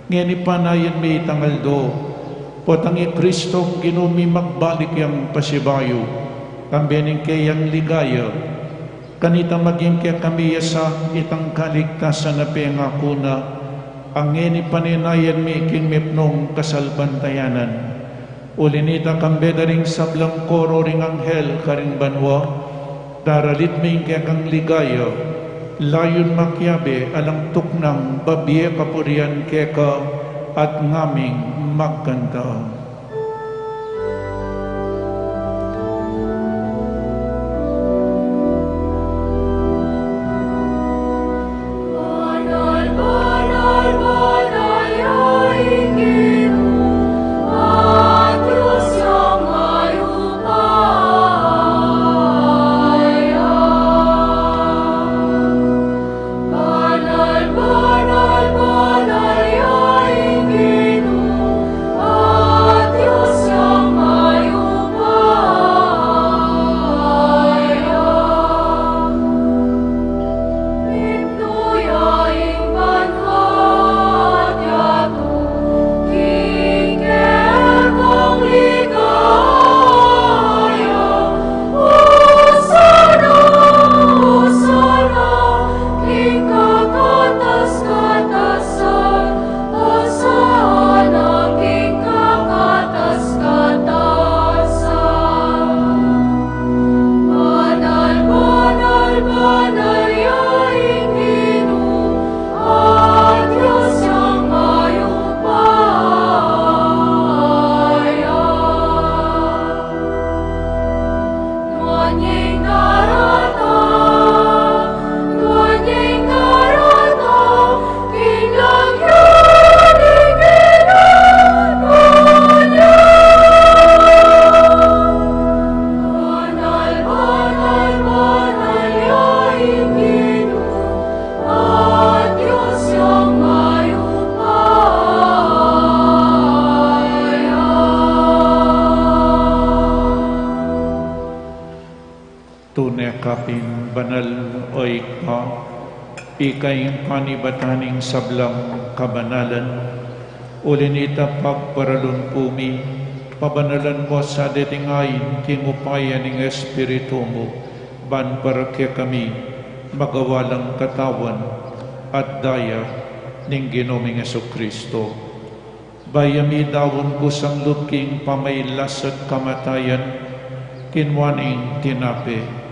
Ngeni panayan mi itang aldo, potang i Kristong Ginu mi magbalik yang pasibayu, kambe ning keyang ligaya, kanita maging kekami ya sa itang kaligtasan a pengaku na, a ngeni panenayan mi king mipnung kasalpantayanan. Uli nita, kambe da ring sablang koro ring anghel karing banua, daralit mi ing kekang ligaya, layun makiabe alang tuknang babie kapurian keka at ngaming magkanta. Tune ka pin banal, O Ibpa, ika ing panibatan ning sablang kabanalan. Uli nita, pagparalun pu mi, pabanalan mu sa deting ain king upaya ning Espiritu mu, ban para kekami magawa lang katawan at daya ning Ginu ming Jesucristo. Bayu mi daun kusang lub king pamailas at kamatayan, kinua neng tinape,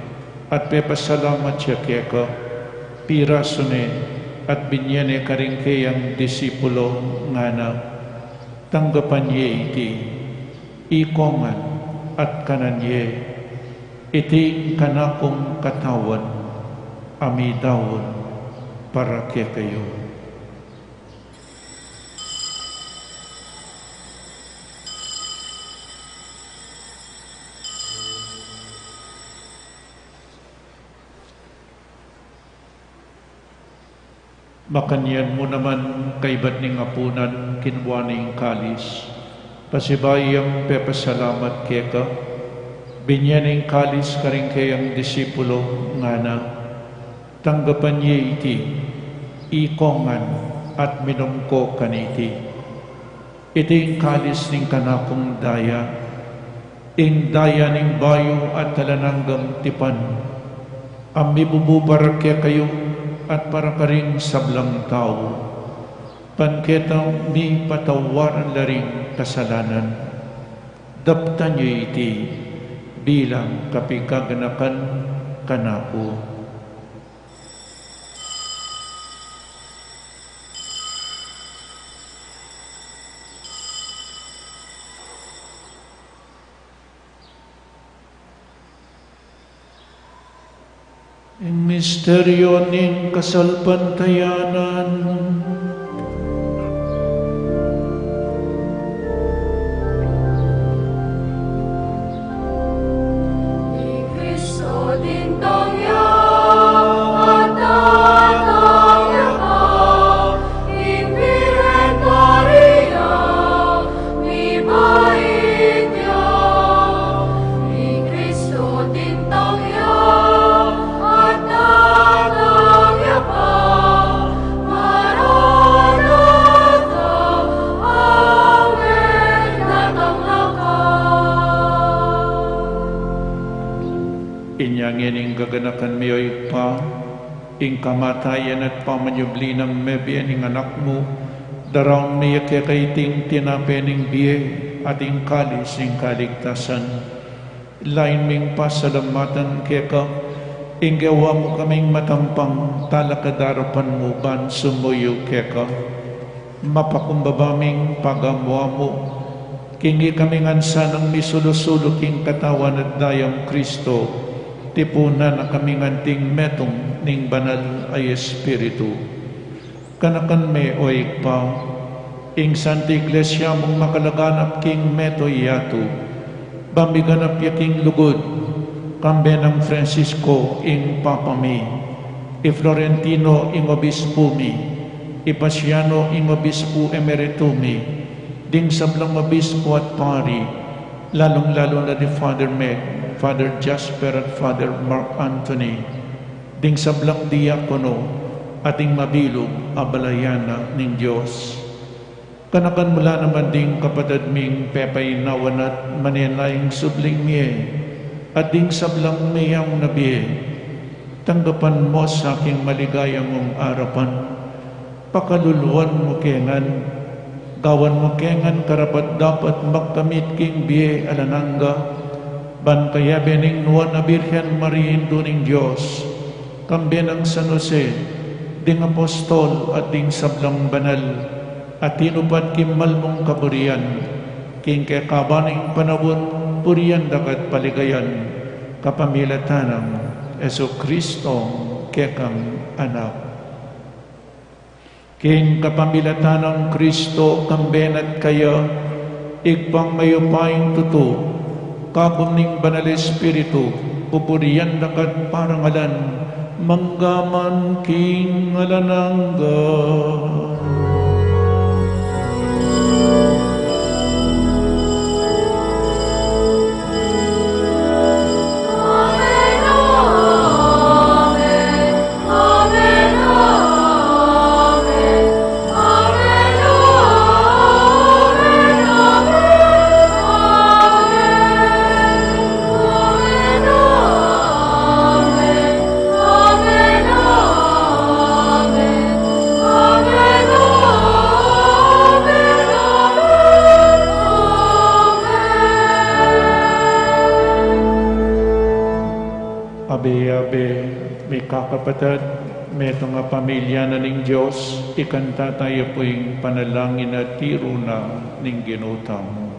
at pepasalamat ya keka, pirasu ne, at binye ne karing keyang disipulo, ngana: Tanggapan ye iti, ikongan, at kanan ye, iti ing kanakung katawan, a midaun para kekayu. Makanyan mu naman, kaibat ning apunan, kinua ne ing kalis, pasibayu yang pepasalamat keka, binye ne ing kalis karing keyang disipulo, ngana: Tanggapan ye iti, ikongan, at minum ko kaniti. Iti ing kalis ning kanakung daya, ing daya ning bayu at alang anggang tipan, a mibubu para kekayu at para karing sablang tau, ban keta mipatawaran la ring kasalanan. Daptan ye iti bilang kapigaganakan kanaku. Ing misteryo ning kasalpantayanan. Inya ngeni, gaganakan mi, o Ibpa, ing kamatayan at pamanyubli nang mebie ning Anak mu, daraun mi keka iting tinape ning bie at ing kalis ning kaligtasan. Lain ming pasalamatan keka ing gewa mu kaming matampang talakad king arapan mu ban sumuyu keka. Mapakumbaba ming pagamu-amu king ikami ngan sanang misulu-sulu king katawan at dayang Kristo, tipunan na kami ngan anting metung ning Banal a Espiritu. Ganakan me, o Ibpa, ing Santa Iglesia mung makalaganap king mabilug a yatu, ban miganap ya king lugud, kambe nang Francisco ing Papa mi, i Florentino ing Obispu mi, i Paciano ing Obispu Emerito mi, ding sablang obispu at pari, lalung-lalu na di Father Meg, Father Jasper at Father Mark Anthony, ding sablang diakono, at ding mabilug a balayan na ning Dios. Ganakan mu la naman ding kapatad ming pepainawa na at manenaya ing subling mie, at ding sablang meyaun na bie. Tanggapan mu sa king maligaya mung arapan. Pakaluluan mu ke ngan, gawan mu ke ngan karapat-dapat magkamit king bie alang angga, ban kayabe ning Nuan a Birhen Maria, Indu ning Dios, kambe nang San Jose, ding apostol at ding sablang banal a tinupad king malmung kaburian, king kekaban ning panaun, purian da ka at paligayan, kapamilatan nang Jesucristo, kekang Anak. King kapamilatan nang Kristo, kambe na at kaya, Ibpang mayupayang tutu, kabud ning Banal Espiritu, pupurian da ka at parangalan, mangga man king alang angga. Abe-abe, mikakapatad, metung a pamilya na ning Dios, ikanta taya pu ing panalangin a tiru na ning Ginu tamu.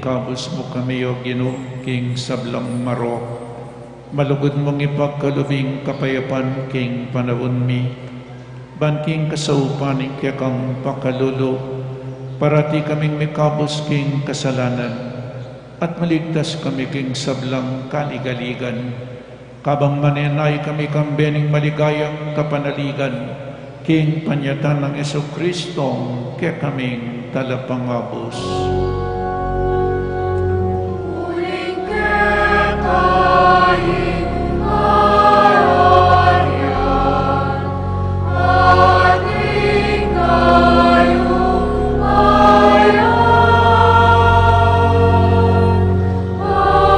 Kabus mu kami, O Ginu, king sablang marok. Malugud mung ipagkalub ing kapayapan king panaun mi. Ban king kasaupan ning kekang pakalulu, parati kaming mikabus king kasalanan, at maligtas kami king sablang kaligaligan. Kabang manenaya kami kambe ning maligayang kapanaligan, king panyatang nang Jesucristong kekaming Talapangabus. Uling keka ing kararian, at ing kayupayan, at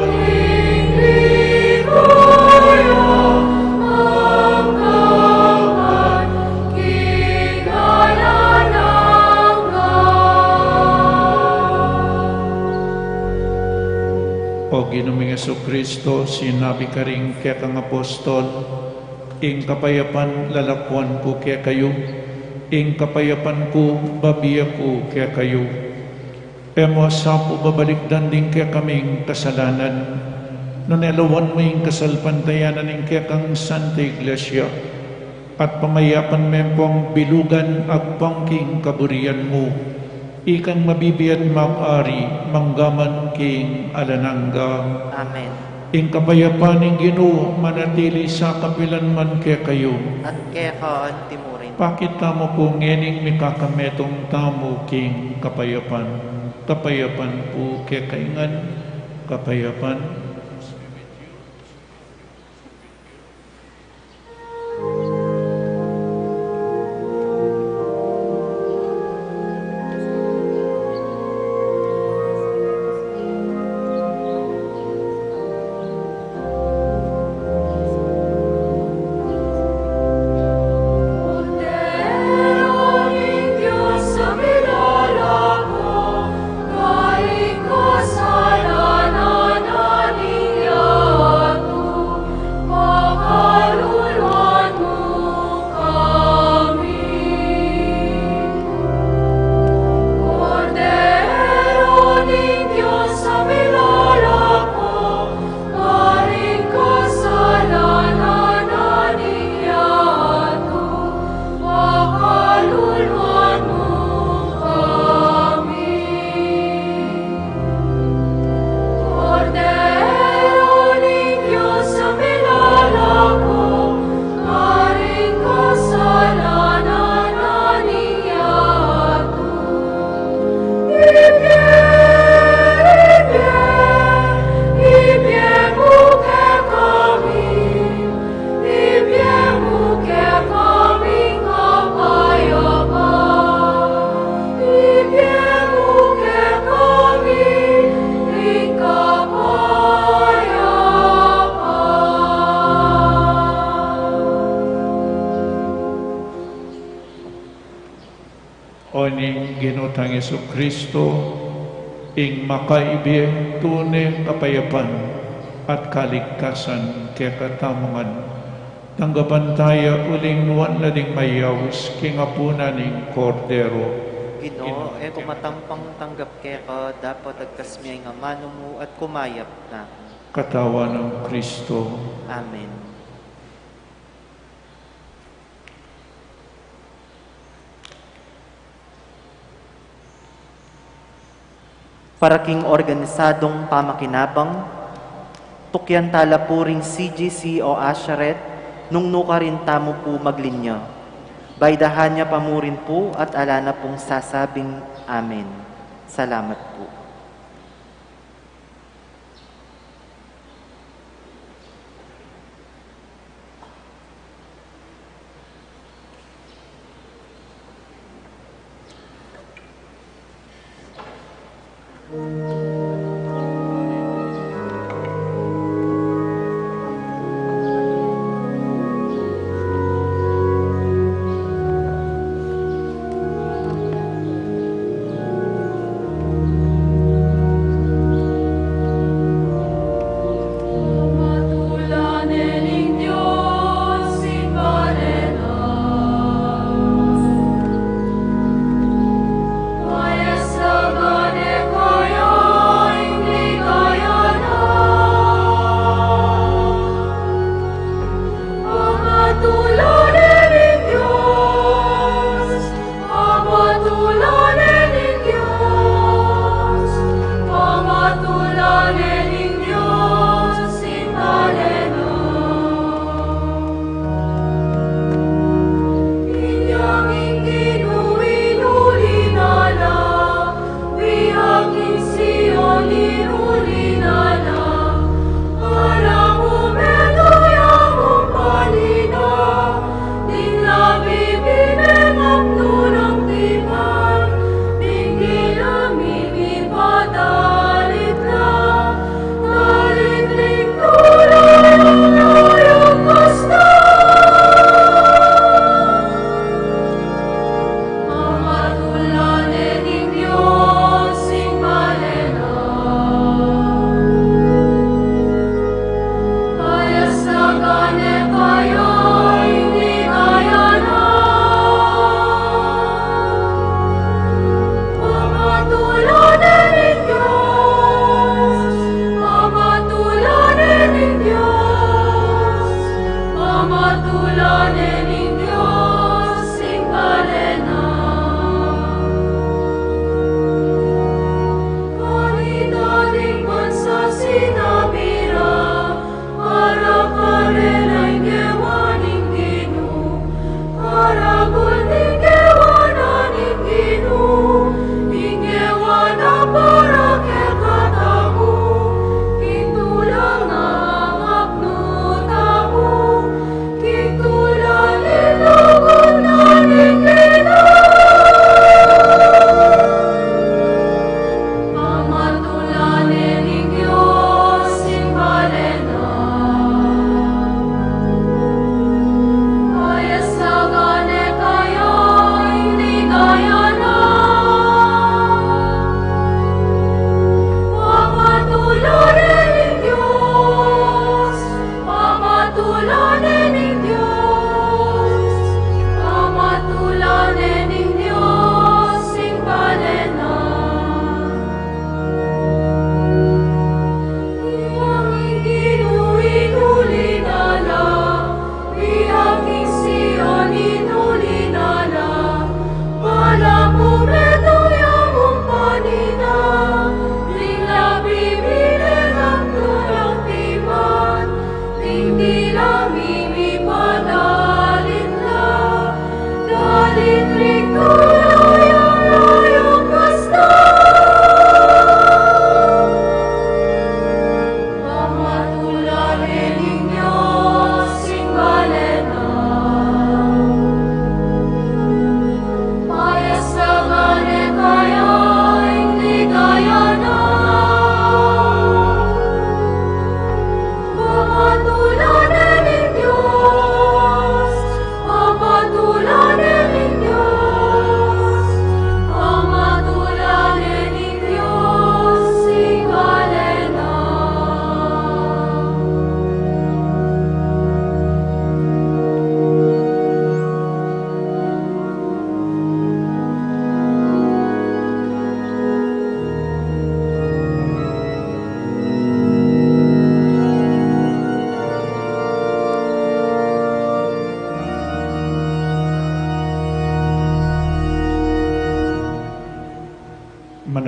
ing ligaya, mangga man king alang angga. O Ginu ming Jesucristo, sinabi karing kekang apostol, ing kapayapan lalakuan ku kekayu, ing kapayapan ku babie ku kekayu. E mu sa pu babalikdan ding kekaming kasalanan, nune lawan mu ing kasalpantayanan ning kekang Santa Iglesia, at pamayapan me pung bilugan agpang king kaburian mu, ikang mabibie at mag-ari mangga man king alang angga. Amen. Ing kapayapan ning Ginu manatili sa kapilan man kekayu. At keka anti mu rin. Pakit tamu pu ngening mikakametung tamu king kapayapan. Kapayapan pu kekayu ngan, kapayapan. O ning Ginu tang Jesucristo, ing makaibie tune kapayapan at kaligtasan kekatamu ngan, tanggapan taya uling nuan na ding mayaus king apunan ning Kordero. Ginu, e ku matampang tanggap keka, dapot agkas mu ing amanu mu at kumayap na. Katawan nang Kristo. Amen. Para king organisadong pamakinabang, tukyan tala pu ring C G C o usherette, nung nukarin tamu pu maglinya. Baydahan ya pa mu rin pu at ala na pung sasabing amen. Salamat pu.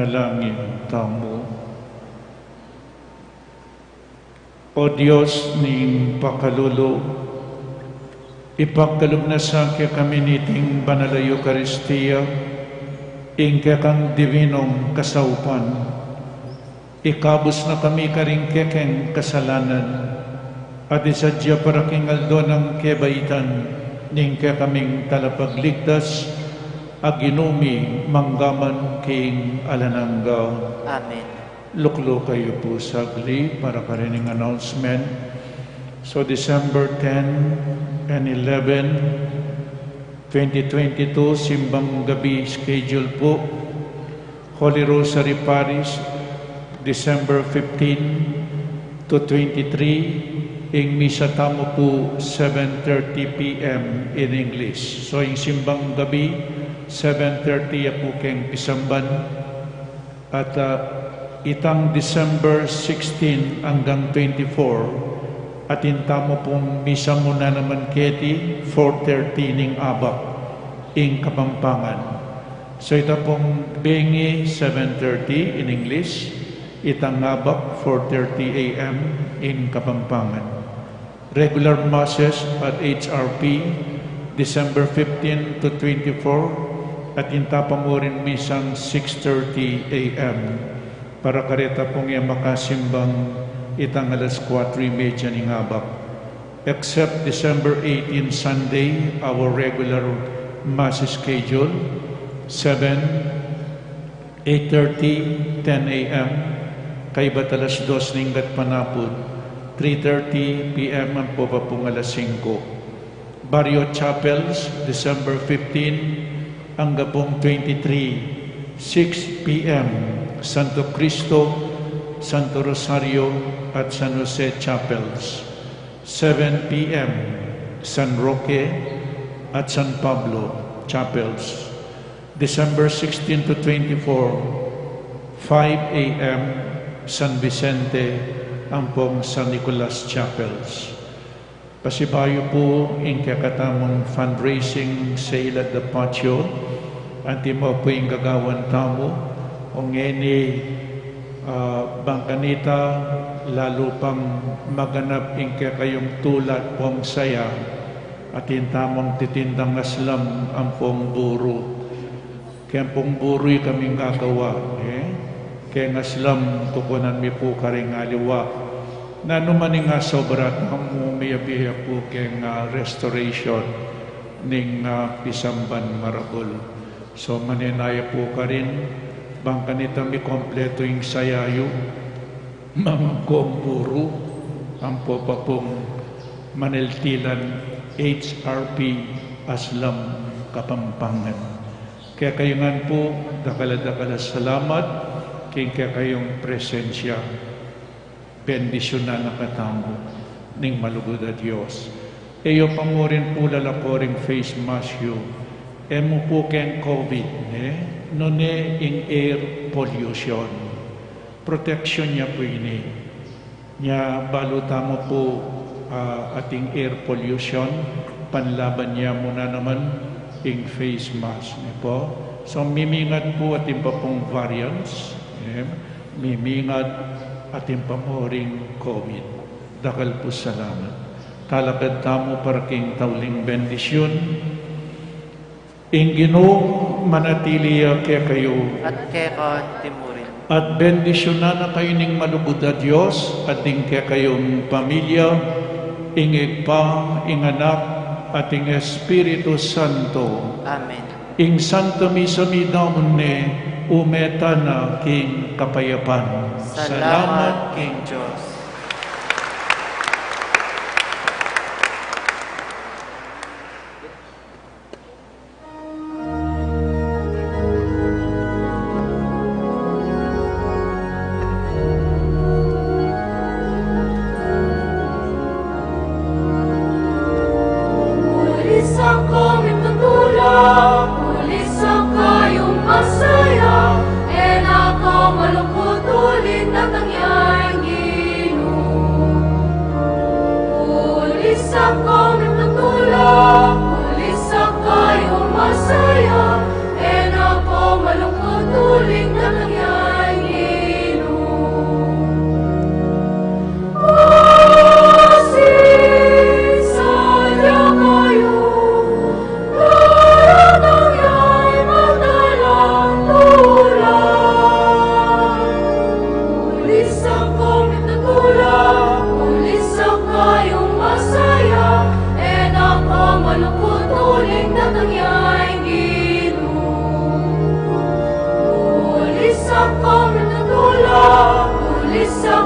Manalangin tamu. O Dios ning pakalulu, ipagkalub na sa kekami niting banal a Eukaristia ing kekang divinong kasaupan. Ikabus na kami karing kekeng kasalanan, at isadya para king aldo nang kebaitan ning kekaming Talapagligtas, a Ginu mi, manggaman king alang angga. Amen. Lukluk kayu pu saglit para karing announcement. So, December ten and eleven, twenty twenty-two, simbang gabi schedule pu. Holy Rosary Parish, December fifteen to twenty-three, ing misa tamu pu seven thirty P M in English. So, ing simbang gabi, seven thirty ya pu keng pisamban. At, ah, itang December sixteen anggang twenty-four, atin tamu pung misa mu na naman keti, four thirty ning abak, ing Kapampangan. So, ita pung bengi, seven thirty in English, itang abak, four thirty A M in Kapampangan. Regular Masses at H R P, December fifteen to twenty-four, at atin ta pa mu ring misang six thirty A M para kareta pung e makasimbang itang alas kuatro y media ning abak. Except December eighteen, Sunday, our regular Mass schedule, seven, eight thirty, ten A M, kaybat alas dos ning gatpanapun, three thirty P M ampo pa pung alas singko. Barrio Chapels, December fifteen angga pung twenty-three, six P M, Santo Cristo, Santo Rosario, at San Jose Chapels, seven P M, San Roque at San Pablo Chapels. December sixteen to twenty-four, five A M, San Vicente ampong San Nicolas Chapels. Pasibayu pu ing kekatamung fundraising sale at the patio, anti mo pu ing gagawan tamu, o ngeni, ah, bang kanita, lalu pang maganap ing kekayung tula at pung saya, atin tamung titindang aslam ampong buru. Keng pung buru ikaming gagawa, e? Keng aslam, tukunan mi pu karing aliwa. Nanu man ing asobra tamu, miyabie pu keng, ah, restoration ning, ah, pisamban maragul. So, manenaya pu karin, bang kanita mikumpletu ing saya yu, mamangkong buru, ampo pa pung maneltilan H R P Aslam Kapampangan. Kekayu ngan pu, dakal a dakal a salamat king kekayung presensya. Bendisyunan na katamu ning malugud a Dios. E yu pa mu rin pu lalako ring face mask yu. E mu pu keng COVID, ne? Nune ing air pollution. Protection ya pu ini. Nya balu tamu pu, ah, ating air pollution, panlaban ya mu na naman ing face mask, ne pu? So, mimingat pu atin pa pung variants, e, mimingat atin pa mu ring COVID. Dakal pu salamat. Talakad tamu para king tauling bendisyun. Ing Ginu manatili ya kekayu. At keka mu rin. At bendisyunan na kayu ning malugud a Dios, at ding kekayung pamilya, ing Ibpa, ing Anak, at ing Espiritu Santo. Amen. Ing Santa Misa mi daun ne, ume tana king kapayapan. Salamat king Dios. Kung mitutula, ulisak kayung masaya, e na ko malungkut uling datang ya ing Ginu. Ulisak kung mitutula, ulisak